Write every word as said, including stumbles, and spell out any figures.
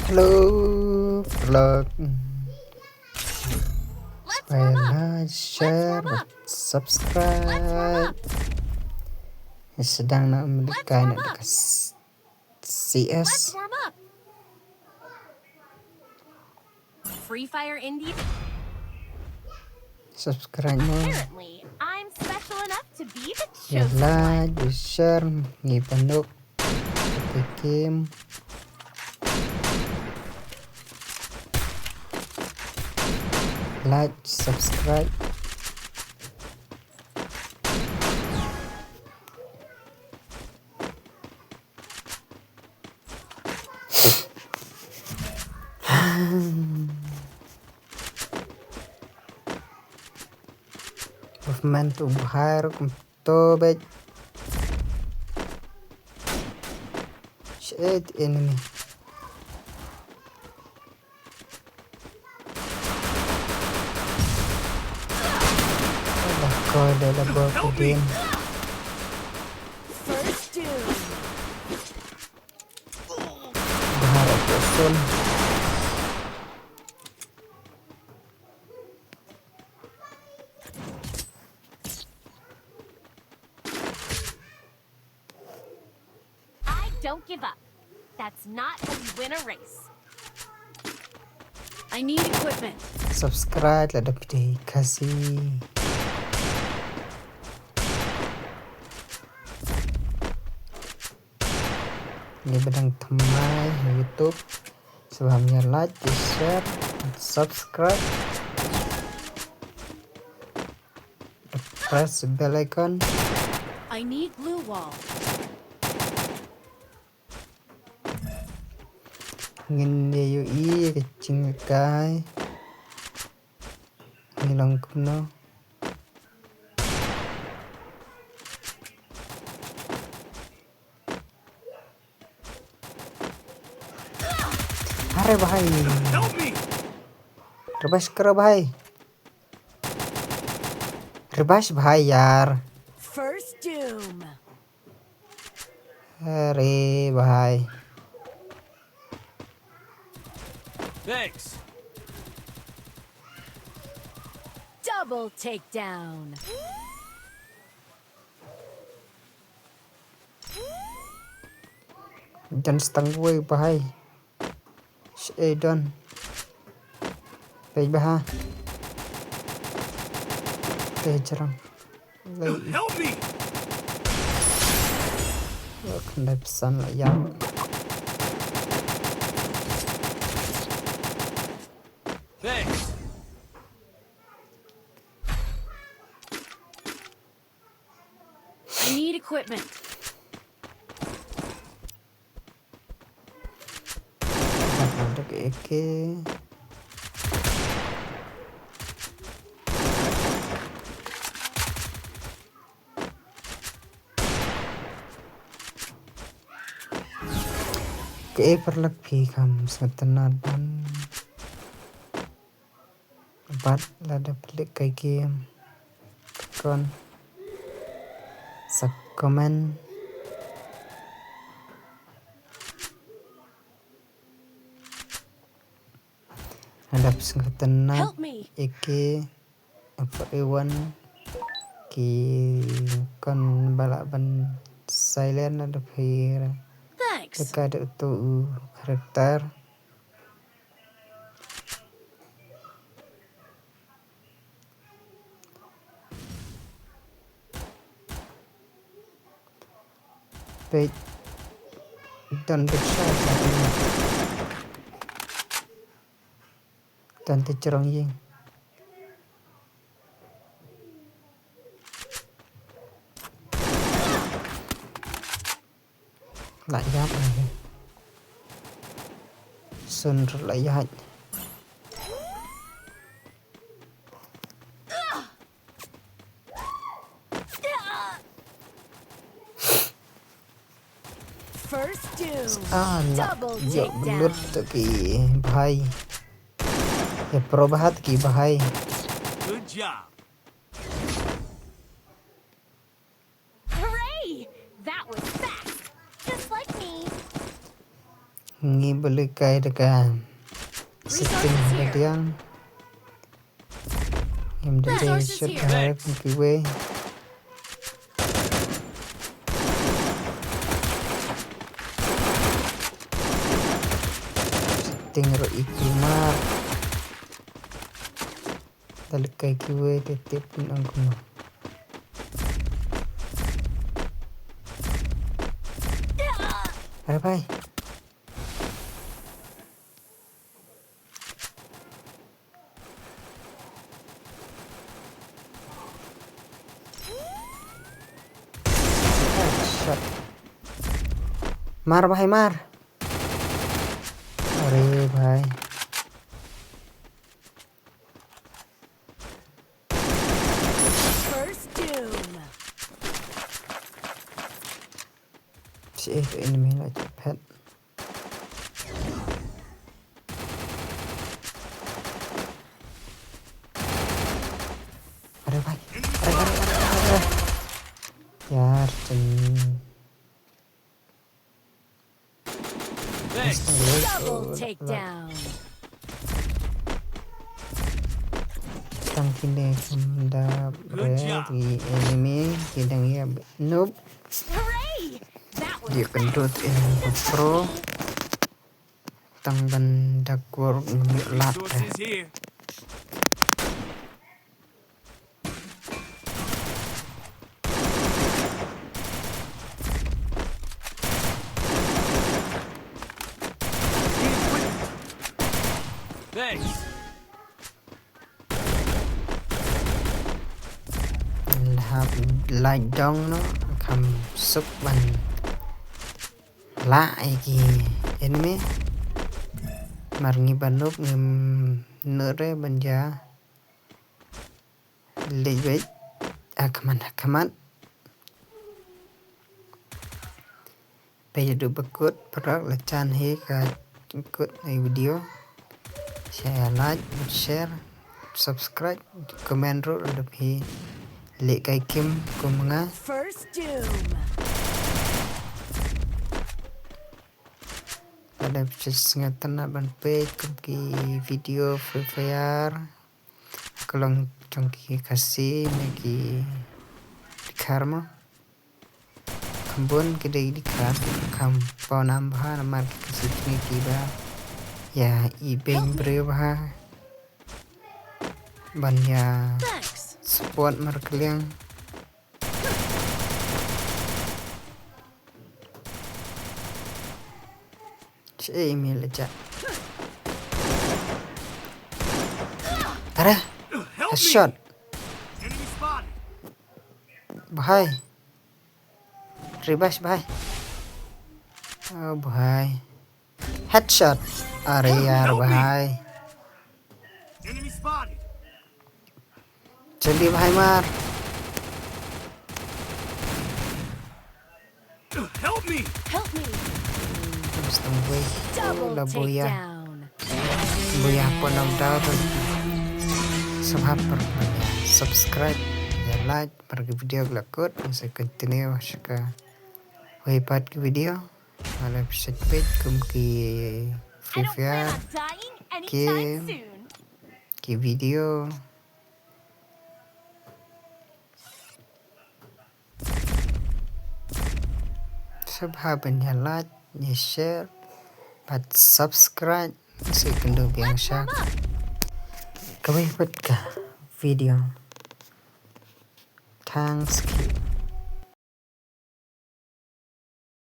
Hello, vlog. Let's warm up. Like, share, subscribe. Sedang nak membeli kain dekat C S. Let's warm up. Free Fire Indie. Subscribe mo. Apparently, I'm special enough to be the chosen one. Like, share, ngi panduk. Game. Like, subscribe. Movement u bhai ruh kum to bad. Shit, enemy. Alah, kau dah double again. First doom. Berharap kosong. I don't give up. That's not how you win a race. I need equipment. Subscribe lada phi dei Khasi. Ngi ba dang thymmai ha YouTube. Sngewbha ïa like, share, subscribe. Press bell icon. I need blue wall. Ngin ïa ïohi ka jingïakai. Ngi long kumno. अरे भाई। Help me! Revive करो भाई। Revive भाई यार। First doom. अरे भाई। Thanks. Double takedown. Jan stang wei bahai. Sh-, eh, don. Peit bah. Te jrang. Lei. Help me! Khyndai phew san la ïap. Thanks. I need equipment. Ada ke A K. Ke A paralok phi kham sngewtynnat ban. Bad lada phi leh ka game, kon sa comment. Lada phi sngewtynnat, help me. A K, F A one, ki kon ba lah ban silent lada phi. Thanks. Ka dei uto u character. Peit. Don bit shot. Don te jrong ïing. La ïap. Sun la ïap. First doom. Ah, la. Double takedown. Lut to ki bhai. Ye pro bahat ki bhai. Good job. Hooray! That was fast. Just like me. Ngi ba leh kai da ka setting haba diang. Ngim da dei shot bha kum kiwei. Setting ruh i kumar. Da leh kai kiwei te tip pun ang kumar. Are bhai. Shot. Mar bhai, mar. Are bhai. First doom. Shi eh, enemy la phet. Are bhai. Are, are, are, are, are. Yaar, chini. Thanks. Double takedown. Tang kine kam da. Good job. Ki enemy ki dang ïa noob. Hooray! That was fast. Dia kentut in pro. Tang ban dak work ngam ïoh lad. Resources here. Thanks. Hap lait dong noh, kham suk ban lah ïa ki enemy. Mar ngi ba noob ngim nud re ban ïa leit beit ha khmat ha khmat. Phi ïa duh ba kut, paralok, la jan hi ka kut ïa i video. Share, like, share, subscribe, comment ruh lada phi leh kai kim kum nga. First doom. Lada phi sngewtynnat ban peit kum ki video Free Fire. Ka long jong ki Khasi ne ki Dkhar mo. Kham bun ki dei Dkhar, kham paw nam bha namar ki Khasi jong ngi kiba ïa ibeiñ briew bha. Ban ïa support markylliang. Che email aja. Are. Headshot. Bhai. Revive bhai. Oh bhai. Headshot. Are yaar bhai. Jaldi bhai mar. Help me. Help me. Bas tang bui. Double takedown. Bui apa nam daw tu. Subscribe, ïa like, markylliang video la kut, ngi continue sha kawei pat ki video. Lada phi sngewbha peit kum ki Free Fire game, ki video. Sngewbha ban ïa like, ïa share, bad subscribe. Sa ïakynduh biang sha kawei pat ka video. Thanks ki.